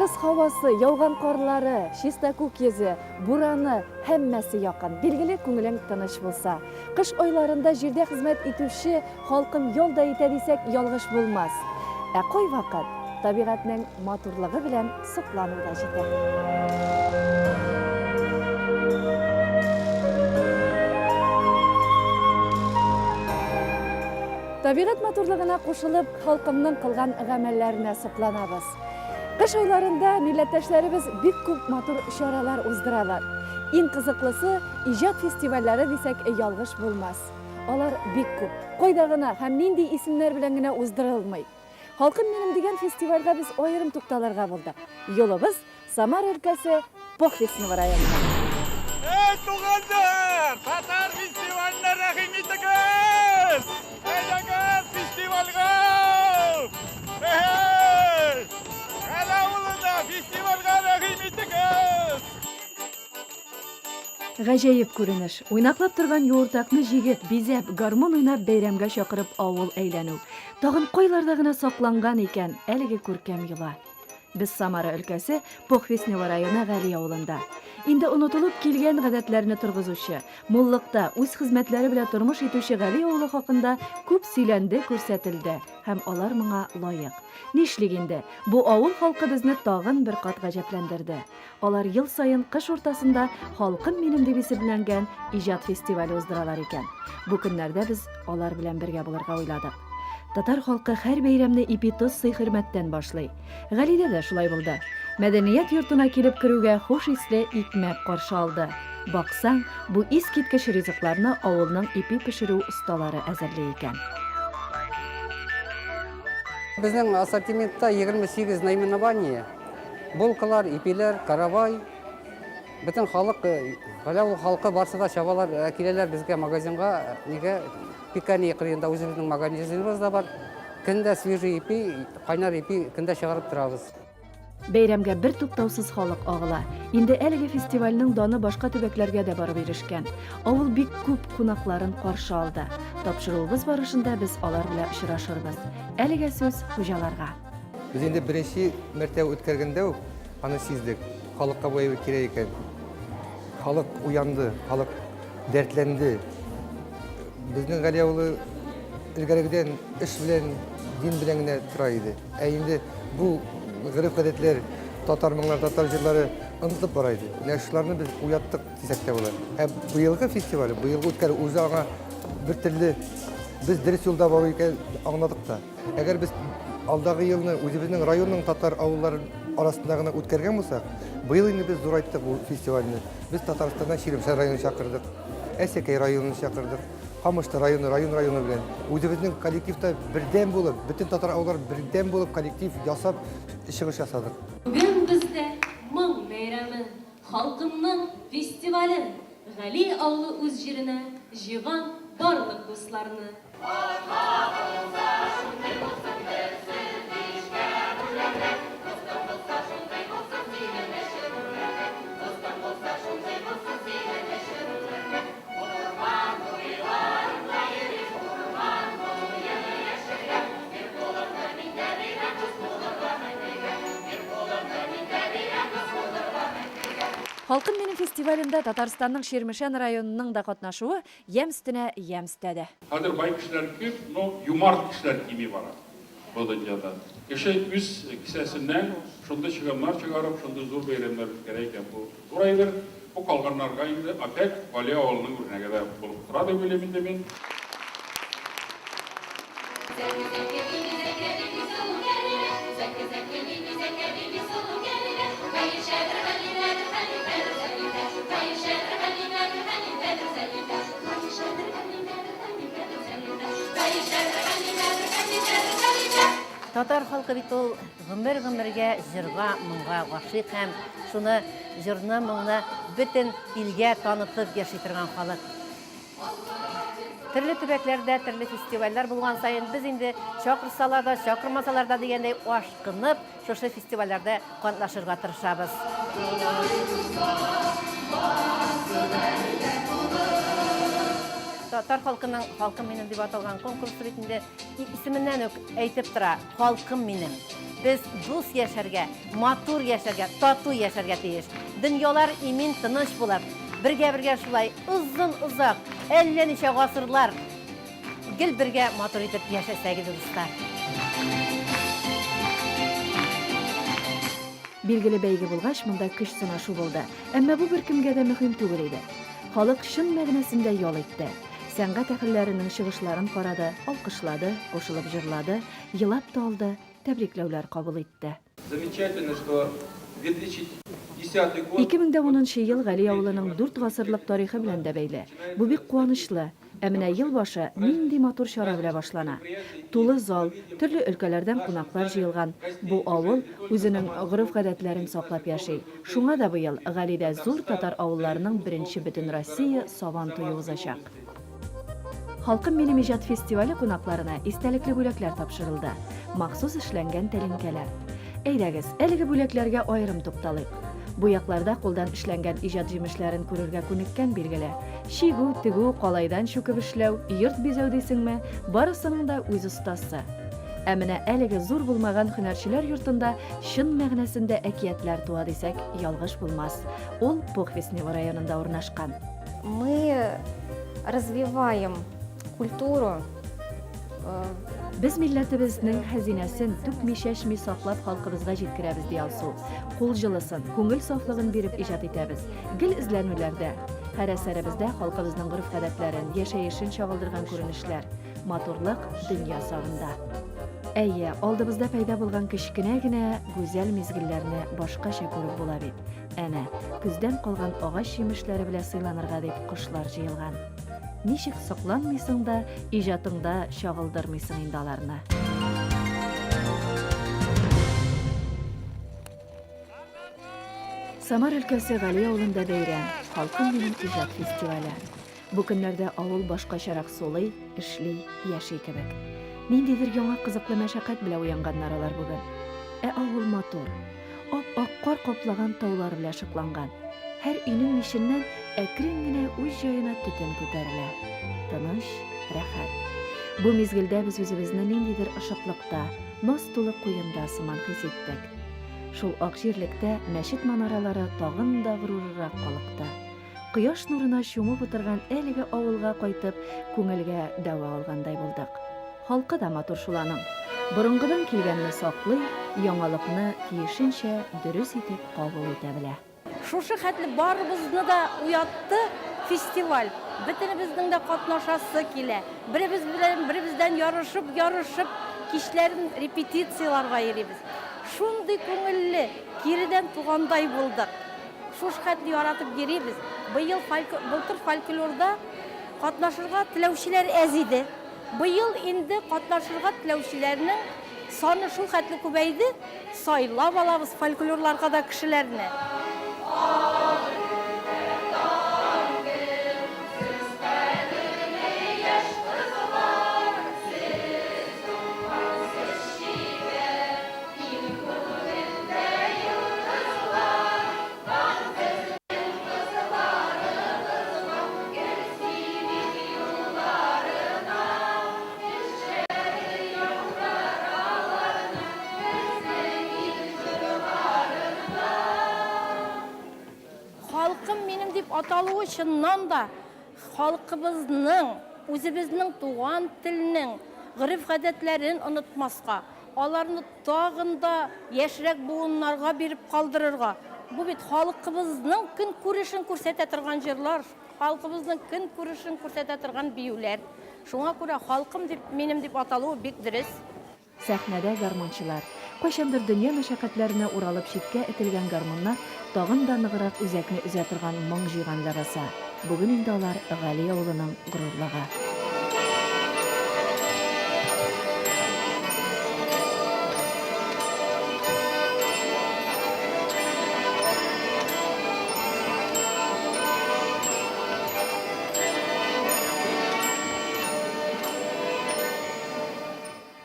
Кырыс һавасы, яуган карлары, чиста күк йөзе, бураны, һәммәсе якын. Билгеле, күңелең тыныч булса. Кыш айларында җирдә хезмәт итүче халкым ял да итә дисәк, ялгыш булмас. Ә кайвакыт табигатьнең матурлыгы белән соклану да җитә. Табигать матурлыгына кушылып, халкымның кылган гамәлләренә сокланабыз. Кыш айларында милләттәшләребез бик күп матур чаралар уздыралар. Иң кызыклысы, иҗат фестивальләре дисәк, ялгыш булмас. Алар бик күп. Кайда гына һәм нинди исемнәр белән генә уздырылмый. Халкым минем дигән фестивальгә без аерым тукталырга булдык. Юлыбыз Самара өлкәсе Похвистнево районына. Эй, туганнар! Татар фестиваленә рәхим итегез! Әйдәгез фестивальгә! Эй! Гали авылына фестивальгә рәхим итегез! Гаҗәеп күренеш. Уйнаклап торган юыртакны җигеп, бизәп, гармун уйнап бәйрәмгә чакырып авыл әйләнү. Тагын кайларда гына сакланган икән әлеге күркәм йола. Без Самара өлкәсе Похвистнево районы Гали авылында. Инде онытылып килгән гадәтләрне торгызучы, муллыкта үз хезмәтләре белән тормыш итүче Гали авылы хакында күп сөйләнде, күрсәтелде һәм алар моңа лаек. Нишлик инде, бу авыл халкы безне тагын бер кат гаҗәпләндерде. Алар ел саен кыш уртасында Халкым минем дип исемләнгән иҗат фестивале уздыралар икән. Бу көннәрдә без алар белән бергә булырга уйладык. Татар халкы һәр бәйрәмне ипи-тоз сый-хөрмәттән башлый. Галидә дә шулай булды. Мәдәният йортына килеп керүгә хуш исле икмәк каршы алды. Баксаң, бу искиткеч ризыкларны авылның ипи пешерү осталары әзерли икән. Безнең ассортиментта 28 наименование. Булкалар, ипиләр, каравай. Бөтен халык, Галәү халкы барсы да чабалар, киләләр безгә магазинга. Нигә? Пекарня кырыенда үзебезнең магазиныбыз да бар. Көндә свежий ипи, кайнар ипи көндә чыгарып торабыз. Бәйрәмгә бертуктаусыз халык агыла. Инде әлеге фестивальнең даны башка төбәкләргә дә барып ирешкән. Авыл бик күп кунакларын каршы алды. Тапшыруыбыз барышында без алар белән очрашырбыз. Әлегә сүз хуҗаларга. Без инде беренче мәртәбә үткәргәндә үк аны сиздек. Халыкка бу әйбер кирәк икән. Халык уянды, халык дәртләнде. Безнең Гали авылы элгәрегедән эш белән, дин белән генә тора иде. Ә инде бу гореф-гадәтләр, татар моңнары, татар җырлары онытылып бара иде. Менә шуларны без уяттык дисәк тә була. Ә быелгы фестиваль, быелгы үткәрү үзе аңа бер төрле без дөрес юлда бару икән аңладык та. Әгәр без алдагы елны үзебезнең районның татар авыллары арасында гына үткәргән булсак, быел инде без зурайттык бу фестивальне. Без Татарстаннан Чирмешән районын чакырдык, Әсәкәй районын чакырдык, Камышлы районы, район районы белән. Үзебезнең коллективта бердәм булып, бөтен татар авыллары бердәм булып коллектив ясап чыгыш ясадык. Бүген бездә моң бәйрәме, халкымның фестивале. Гали авылы үз җиренә җыйган барлык дусларны. Халкым минем фестивалендә Татарстанның Чирмешән районының да катнашуы Ямь өстенә ямь өстәде. Хәзер бай кешеләр күп, но юмарт кешеләр кими бара бу дөньяда. Кеше үз кесәсеннән шундый чыгымнар чыгарып, шундый зур бәйрәмнәр үткәрә икән, бу зур әйбер. Бу калганнарга инде опять Гали авылының үрнәге дә булып тора дип уйлыйм инде мин. Татар халкы бит ул гомер-гомергә җырга, моңга гашыйк һәм шуны җырны, моңны бөтен илгә танытып яши торган халык. Төрле төбәкләрдә төрле фестивальләр булган саен без инде чакырсалар да, чакырмасалар да дигәндәй ашкынып шушы фестивальләрдә катнашырга тырышабыз. Татар халкының Халкым минем дип аталган конкурсы бит инде исеменнән үк әйтеп тора, халкым минем. Без дус яшәргә, матур яшәргә, тату яшәргә тиеш. Дөньялар имин, тыныч булып, бергә-бергә шулай озын-озак, әллә ничә гасырлар гел бергә матур итеп яшәсәк иде, дуслар. Билгеле бәйге булгач, монда көч сынашу булды. Әмма бу беркемгә дә мөһим түгел иде. Халык чын мәгънәсендә ял итте. Сәнгать әһелләренең чыгышларын карады, алкышлады, кушылып җырлады, елап та алды, тәбрикләүләр кабул итте. Замечательно, что 2010 год. 2010 нчы ел Гали авылының дүрт гасырлык тарихы белән дә бәйле. Бу бик куанычлы. Ә менә ел башы нинди матур чара белә башлана. Тулы зал, төрле өлкәләрдән кунаклар җыелган. Бу авыл үзенең гореф-гадәтләрен саклап яши. Шуңа да быел Галидә зур татар авылларының беренче Бөтенроссия Сабан туе узачак. Халкым минем иҗат фестивале кунакларына истәлекле бүләкләр тапшырылды. Махсус эшләнгән тәлинкәләр. Әйдәгез, әлеге бүләкләргә аерым тукталыйк. Бу якларда кулдан эшләнгән иҗат җимешләрен күрергә күнеккән, билгеле. Чигү, тегү, калайдан чүкеп эшләү, йорт бизәү дисеңме, барысының да үз остасы. Ә менә әлеге зур булмаган һөнәрчеләр йортында чын мәгънәсендә әкиятләр туа дисәк, ялгыш булмас. Ул Похвистнево районында урнашкан. Мы развиваем культуру. Без милләтебезнең хәзинәсен түкми-чәчми саклап халкыбызга җиткерәбез, ди Алсу. Кул җылысын, күңел сафлыгын биреп иҗат итәбез. Гел эзләнүләрдә. Һәр әсәребездә халкыбызның гореф-гадәтләрен, яшәешен чагылдырган күренешләр. Матурлык дөнья сагында. Әйе, алдыбызда пәйда булган кечкенә генә гүзәл мизгелләрне башкача күреп була бит. Әнә, көздән калган агач җимешләре белән сыйланырга дип кошлар җыелган. Ничек сокланмыйсың да, иҗатыңда чагылдырмыйсың инде аларны. Самар өлкәсе Гали авылында бәйрәм, Халкым минем иҗат фестивале. Бу көннәрдә авыл башкачарак сулый, эшли, яши кебек. Ниндидер яңа кызыклы мәшәкать белән уянганнар алар бүген. Ә авыл матур. Ап-ак кар каплаган таулар белән шыкланган. Һәр өйнең миченнән әкрен генә үз җаена төтен күтәрелә. Тыныч, рәхәт. Бу мизгелдә без үзебезне ниндидер ышыклыкта, наз тулы куенда сыман хис иттек. Шул ак җирлектә мәчет манаралары тагын да горурлырак калыкты. Кояш нурына чумып утырган әлеге авылга кайтып, күңелгә дәва алгандай булдык. Халкы да матур шул аның. Борынгыдан килгәнне саклый, яңалыкны тиешенчә дөрес итеп кабул итә белә. Шушы хәтле барыбызны да уятты фестиваль. Бөтенебезнең дә катнашасы килә. Беребез белән беребездән ярышып, ярышып, кичләрен репетицияләргә йөрибез. Шундый күңелле, киредән тугандай булдык. Шушы хәтле яратып йөрибез. Быел былтыр фольклорда катнашырга теләүчеләр әз иде. Быел инде катнашырга теләүчеләрнең саны шул хәтле күбәйде, сайлап алабыз фольклорларга да кешеләрне. Халкым минем дип аталуы чыннан да халкыбызның, үзебезнең туган телнең гореф-гадәтләрен онытмаска, аларны тагын да яшьрәк буыннарга биреп калдырырга. Бу бит халкыбызның көнкүрешен күрсәтә торган җырлар, халкыбызның көнкүрешен күрсәтә торган биюләр. Шуңа күрә халкым дип, минем дип аталуы бик дөрес. Сәхнәдә гармунчылар. Кайчандыр дөнья мәшәкатьләренә уралып читкә этелгән гармуннар тагын да ныграк үзәкне өзә торган моң җыйган ләбаса. Бүген инде алар Гали авылының горурлыгы.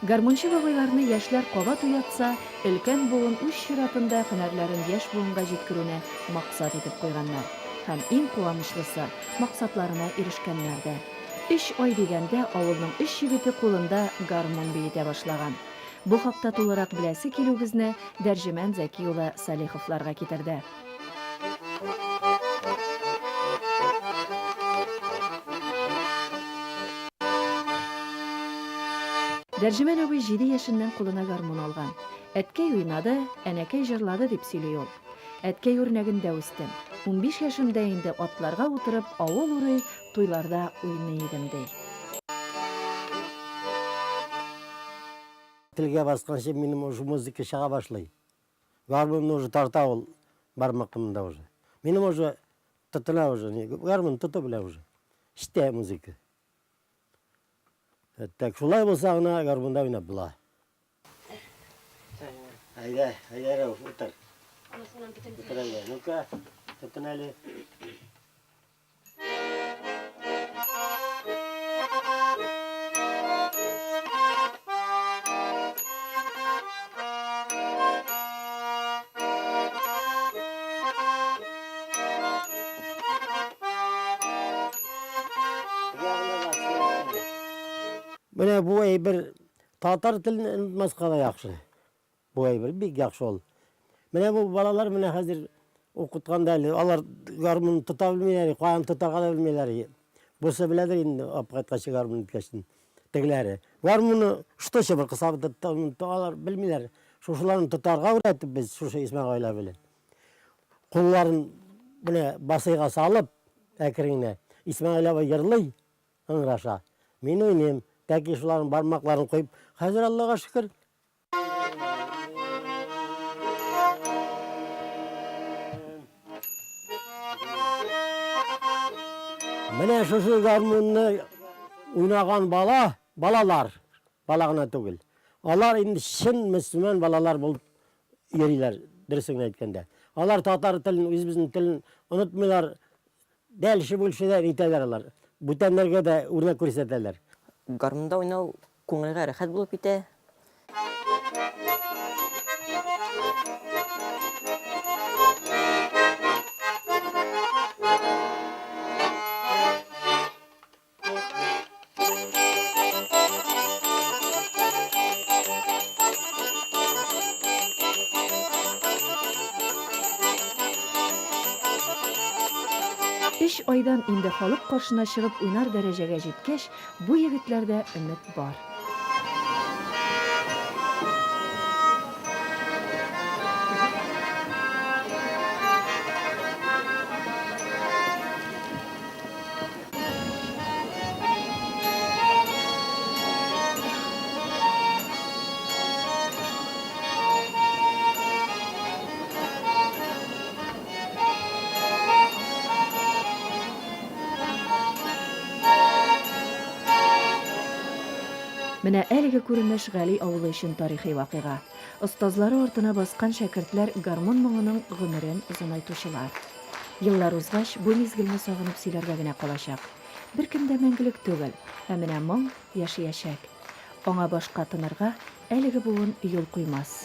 Гармунчы бабайларны яшьләр кабат уятса, өлкән буын үз чиратында һөнәрләрен яшь буынга җиткерүне максат итеп куйганнар. Һәм иң куанычлысы, максатларына ирешкәннәр дә. Өч ай дигәндә авылның өч егете кулында гармун биетә башлаган. Бу хакта тулырак беләсе килү безне Дәрҗемән Зәки улы Салиховларга китерде. Дәрҗемән абый җиде яшеннән кулына гармун алган. Әткәй уйнады, әнәкәй җырлады, дип сөйли ул. Әткәй үрнәгендә үстем. 15 яшемдә инде атларга утырып авыл урый, туйларда уйный идем, ди. Телгә басканчы минем уже музыка чыга башлый. Гармунны уже тарта ул бармакымда уже. Минем уже тотына уже, гармун тоту белә уже. Эчтә музыка. Так, шулай булса гына гармунда уйнап була. Әйдә, әйдә, Рәүф, утыр. Утыр әле. Ну-ка, тотын әле. Менә бу әйбер Татар телен онытмаска да яхшы. Бу әйбер бик яхшы ул. Менә бу балалар менә хәзер укытканда әле алар гармун тота белмиләр, каян тотарга да белмиләр. Бусы беләдер инде, алып кайткач гармун иткәчтен. Тегеләре. Гармунны что чыбыркы сабы алар белмиләр. Шушыларны тотарга өйрәтеп без шушы Исмәгыйль абыйлар белән. Кулларын менә басыйга салып, әкрен генә Исмәгыйль абый җырлый, Ыңгыраша. Мин уйныйм. Тәки шуларның бармакларын куеп, хәзер Аллага шөкер. Менә шушы гармунны уйнаган бала, балалар, бала гына түгел. Алар инде чын мөселман балалар булып йөриләр, дөресен генә әйткәндә. Алар татар телен, үзебезнең телен онытмыйлар, Дальше больше да итәләр алар. Бүтәннәргә дә үрнәк күрсәтәләр. Гармунда уйнау күңелгә рәхәт булып китә. Өч айдан инде халык каршына чыгып уйнар дәрәҗәгә җиткәч, бу егетләрдә өмет бар. Менә әлеге күренеш Гали авылы өчен тарихи вакыйга. Остазлары артына баскан шәкертләр гармун моңының гомерен озынайтучылар. Еллар узгач, бу мизгелне сагынып сөйләргә генә калачак. Беркем дә мәңгелек түгел, ә менә моң яшиячәк. Аңа башка тынырга әлеге буын юл куймас.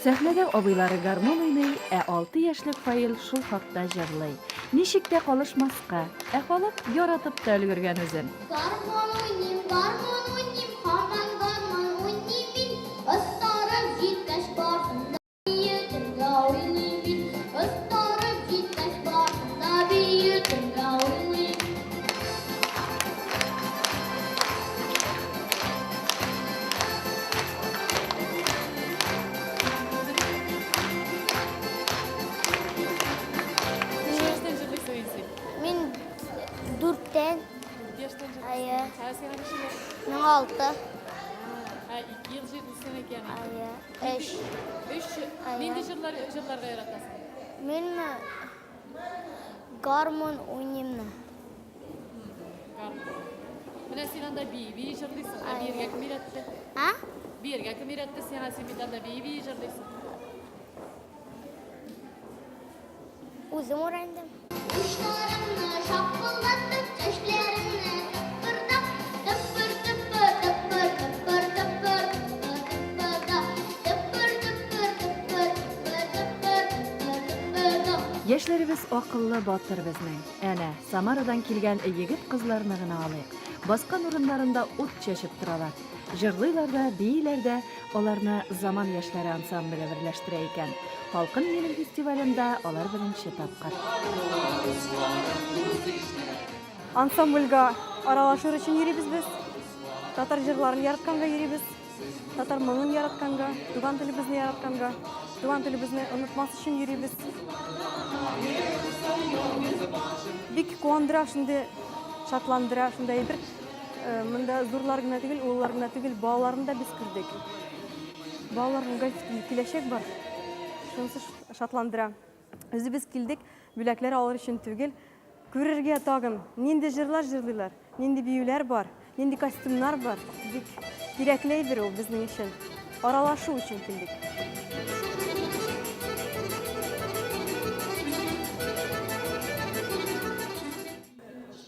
Сәхнәдә абыйлары гармун уйный, ә 6 яшьлек Фаил шул хакта җырлый. Ничек тә калышмаска, ә халык яратып та өлгергән үзен. Гармун уйныйм, гармун уйныйм, һаман гармун уйныйм мин, Остарып җиткәч барсын да биетергә уйлыйм мин, Остарып җиткәч барсын да биетергә уйлыйм. Мин дүрттән. Әйе. Миңа алты. Ә, ике ел җырлыйсың икән. Әйе. Өч. Өч. Нинди җырлар җырларга яратасың? Мин гармун уйныйм. Менә син анда бии-бии җырлыйсың. Ә биергә кем өйрәтте? А? Биергә кем өйрәтте сиңа? Син бит анда бии-бии җырлыйсың. Үзем өйрәндем. Учларымны шапылдатып. Яшьләребез акыллы, батыр безнең. Әнә, Самарадан килгән егет-кызларны гына алыйк. Баскан урыннарында ут чәчеп торалар. Җырлыйлар да, бииләр дә, аларны Заман яшьләре ансамбле берләштерә икән. Халкым минем фестивалендә алар беренче тапкыр. Ансамбльгә аралашыр өчен йөрибез без. Татар җырларын яратканга йөрибез. Татар моңын яратканга, туган телебезне яратканга, туган телебезне онытмас өчен йөрибез. Бик куандыра шундый, шатландыра шундый әйбер. Э, монда зурлар гына түгел, олылар гына түгел, балаларны да без күрдек. Балаларның киләчәк бар. Шунысы шатландыра. Үзебез килдек, бүләкләр алыр өчен түгел, күрергә тагын нинди җырлар җырлыйлар, нинди биюләр бар, нинди костюмнар бар. Бик кирәкле әйбер ул безнең өчен. Аралашу өчен килдек.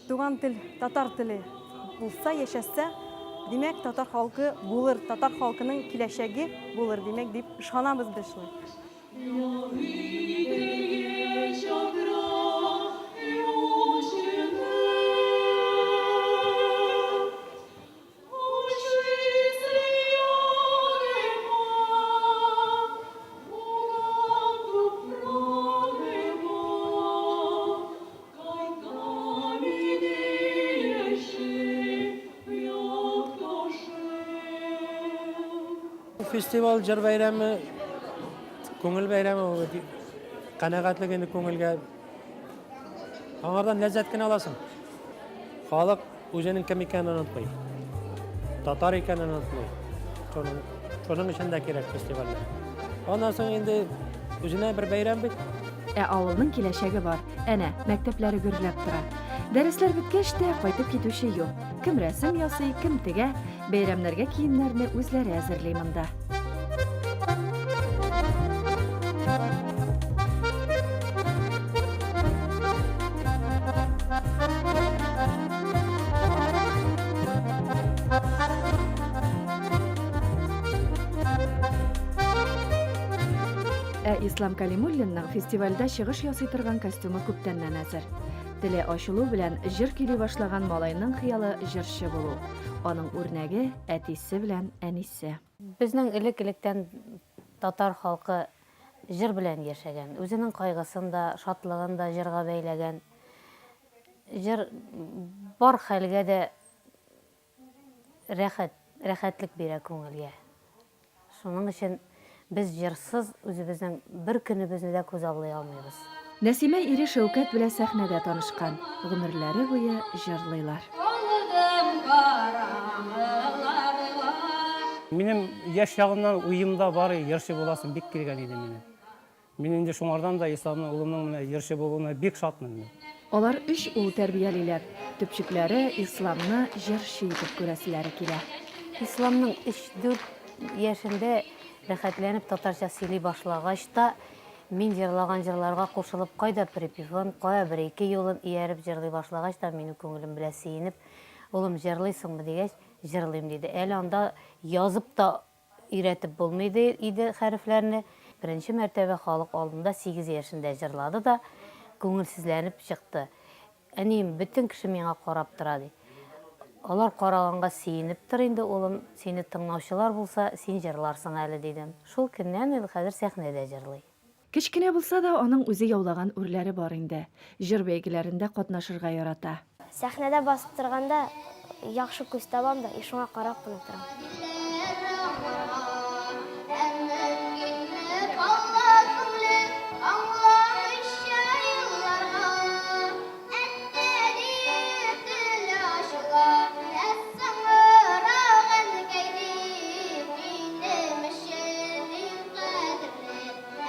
Туган тел, татар теле булса, яшәсә, димәк, татар халкы булыр, татар халкының киләчәге булыр, димәк, дип ышанабыз без шулай. Фестиваль җыр бәйрәме, күңел бәйрәме ул. Канәгатьлек инде күңелгә. Аңардан ләззәт кенә аласың. Халык үзенең кем икәнен онытмый. Татар икәнен онытмый. Шуның, шуның өчен дә кирәк фестивальләр. Аннан соң инде үзенә бер бәйрәм бит. Ә авылның киләчәге бар. Әнә, мәктәпләре гөрләп тора. Дәресләр беткәч тә, кайтып китүче юк. Кем рәсем ясый, кем тегә, бәйрәмнәргә киемнәрне үзләре әзерли монда. Ә Ислам Калимуллинның фестивальдә чыгыш ясый торган костюмы күптәннән әзер. Теле ачылу белән җыр көйли башлаган малайның хыялы җырчы булу. Аның үрнәге, әтисе белән әнисе. Безнең элек-электән татар халкы җыр белән яшәгән. Үзенең кайгысын да, шатлыгын да җырга бәйләгән. Җыр бар хәлгә дә рәхәт, рәхәтлек бирә күңелгә. Шуның өчен без җырсыз үзебезнең бер көнебезне дә күзаллый алмыйбыз. Нәсимә ире Шәүкәт белән сәхнәдә танышкан, гомерләре буе җырлыйлар. Калдым караңгыларга. Минем яшь чагымнан уемда бар иде, җырчы буласым бик килгән иде минем. Мин инде шуңардан да Исламның, улымның менә җырчы булуына бик шатмын мин. Алар өч ул тәрбиялиләр. Төпчекләре Исламны җырчы итеп күрәселәре килә. Исламның өч-дүрт яшендә рәхәтләнеп татарча сөйли башлагач та, мин җырлаган җырларга кушылып, кайда припевын, кая бер-ике юлын ияреп җырлый башлагач та, минем күңелем белән сөенеп, Улым, җырлыйсыңмы? дигәч, җырлыйм, диде. Әле анда язып та Өйрәтеп булмый ди иде хәрефләрне. Беренче мәртәбә халык алдында сигез яшендә җырлады да, күңелсезләнеп чыкты. Әнием, бөтен кеше миңа карап тора, ди. Алар караганга сөенеп тор инде, улым, сине тыңлаучылар булса, син җырларсың әле, дидем. Шул көннән ул хәзер сәхнәдә җырлый. Кечкенә булса да, аның үзе яулаган үрләре бар инде. Җыр бәйгеләрендә катнашырга ярата. Сәхнәдә басып торганда яхшы күз табам да и шуңа карап кына торам.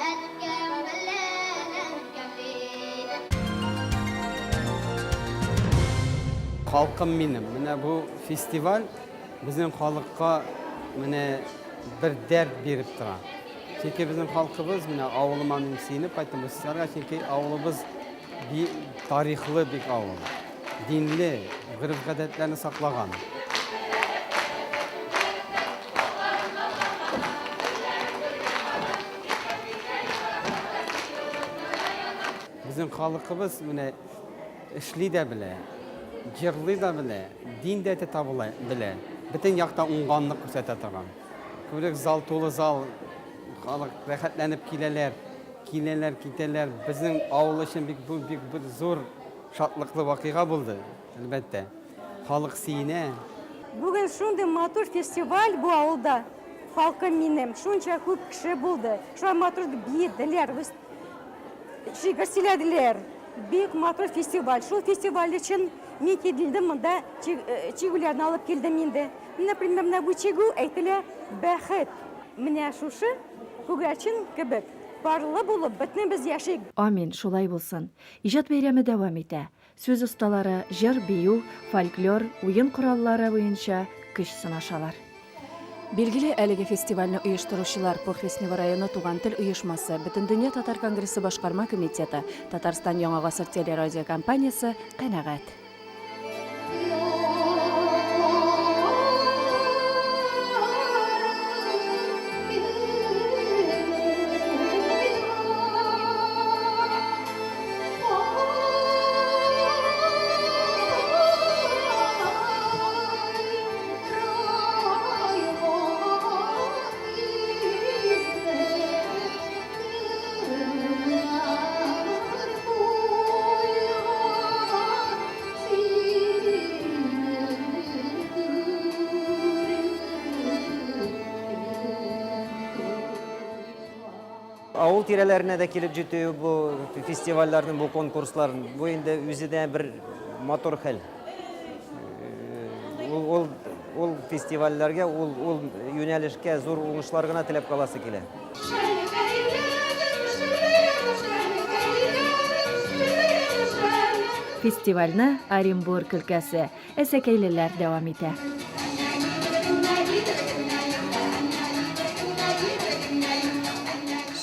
Әткәм белән әнкәм бит. Халкым минем. Менә бу фестиваль безнең халыкка менә бер дәрт биреп тора. Чөнки безнең халкыбыз, менә авылыма мин сөенеп кайттым бу фестивальгә, чөнки авылыбыз тарихлы бик авыл. Динле, гореф-гадәтләрне саклаган. Безнең халкыбыз менә эшли дә белә, җырлый да белә, дин дә тота белә. Бөтен яктан уңганлык күрсәтә торган. Күбрәк зал тулы зал, халык рәхәтләнеп киләләр, киләләр, китәләр. Безнең авыл өчен бик бу бик бер зур шатлыклы вакыйга булды, әлбәттә. Халык сөенә. Бүген шундый матур фестиваль бу авылда. Халкым минем, шунча күп кеше булды. Шулай матур биеделәр, шигырь сөйләделәр. Бик матур фестиваль. Шул фестиваль өчен мин килдем монда, чигүләрне алып килдем инде. Например, менә бу чигү әйтелә бәхет. Менә шушы күгәрчен кебек парлы булып бөтенебез яшик. Амин, шулай булсын. Иҗат бәйрәме дәвам итә. Сүз осталары җыр, бию, фольклор, уен кораллары буенча көч сынашалар. Билгеле, әлеге фестивальне оештыручылар, Похвистнево районы Туган тел оешмасы, Бөтендөнья татар конгрессы башкарма комитеты, Татарстан Яңа гасыр телерадиокомпаниясе канәгать. Авыл тирәләренә дә килеп җитү бу фестивальләрнең, бу конкурслар, бу инде үзе дә бер матур хәл. Ул, ул, ул фестивальләргә, ул, ул юнәлешкә зур уңышлар гына теләп каласы килә. Фестивальне Оренбург өлкәсе, Әсәкәйлеләр дәвам итә.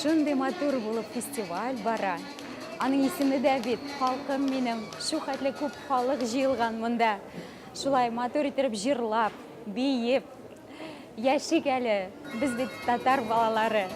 Шундый матур булып фестиваль бара. Аның исеме дә бит Халкым минем. Шу хәтле күп халык җыелган монда. Шулай матур итеп җырлап, биеп яшик әле. Без бит татар балалары.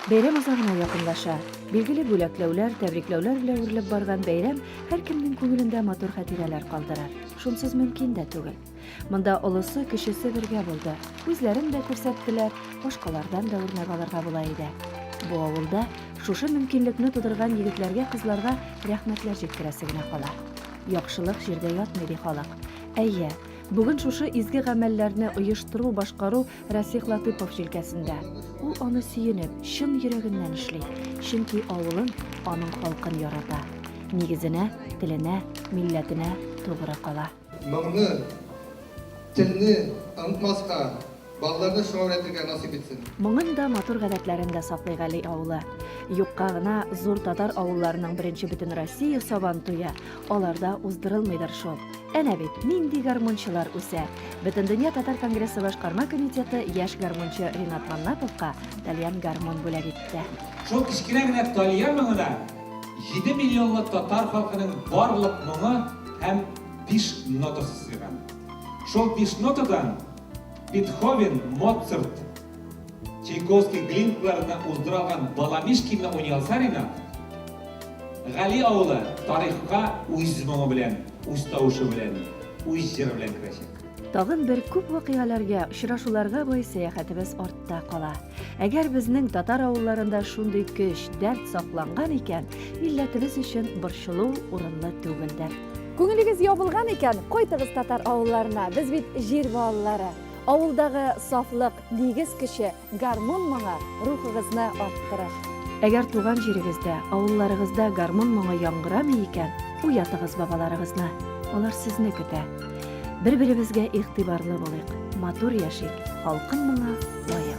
Бәйрәм азагына якынлаша. Билгеле бүләкләүләр, тәбрикләүләр белән үрелеп барган бәйрәм һәркемнең күңелендә матур хатирәләр калдырыр. Шунсыз мөмкин дә түгел. Монда олысы, кечесе бергә булды. Үзләрен дә күрсәттеләр, башкалардан да үрнәк алырга була иде. Бу авылда шушы мөмкинлекне тудырган егетләргә-кызларга рәхмәтләр җиткерәсе генә кала. Яхшылык җирдә ятмый, ди халык. Әйе, бүген шушы изге гамәлләрне оештыру, башкару Расих Латыпов җилкәсендә. Ул аны сөенеп, чын йөрәгеннән эшли, чөнки авылын, аның халкын ярата. Нигезенә, теленә, милләтенә тугры кала. Моңны, телне онытмаска, балаларны шуңа өйрәтергә насыйп итсен. Моңын да, матур гадәтләрен дә саклый Гали авылы. Юкка гына зур татар авылларының беренче Бөтенроссия Сабан туе аларда уздырылмыйдыр шул. Әнә бит, нинди гармунчылар үсә. Бөтендөнья татар конгрессы башкарма комитеты яшь гармунчы Ринат Маннаповка тальян гармун бүләк итте. Шул кечкенә генә тальян моңына җиде миллионлы татар халкының барлык моңы һәм биш нотасы сыйган. Шул биш нотадан Бетховен, Моцарт, Чайковский, Глинкларны уздыра алган Баламишкинны уйный алса Ринат, Гали авылы тарихка үз моңы белән, үз тавышы белән, үз җыры белән керәчәк. Тагын бер күп вакыйгаләргә, очрашуларга бай сәяхәтебез артта кала. Әгәр безнең татар авылларында шундый көч, дәрт сакланган икән, милләтебез өчен борчылу урынлы түгелдер. Күңелегез ябылган икән, кайтыгыз татар авылларына, без бит җир балалары. Авылдагы сафлык, нигез көче, гармун моңы рухыгызны арттырыр. Әгәр туган җирегездә, авылларыгызда гармун моңы яңгырамый икән, уятыгыз бабаларыгызны, алар сезне көтә. Бер-беребезгә игътибарлы булыйк, матур яшик, халкым моңа лаек.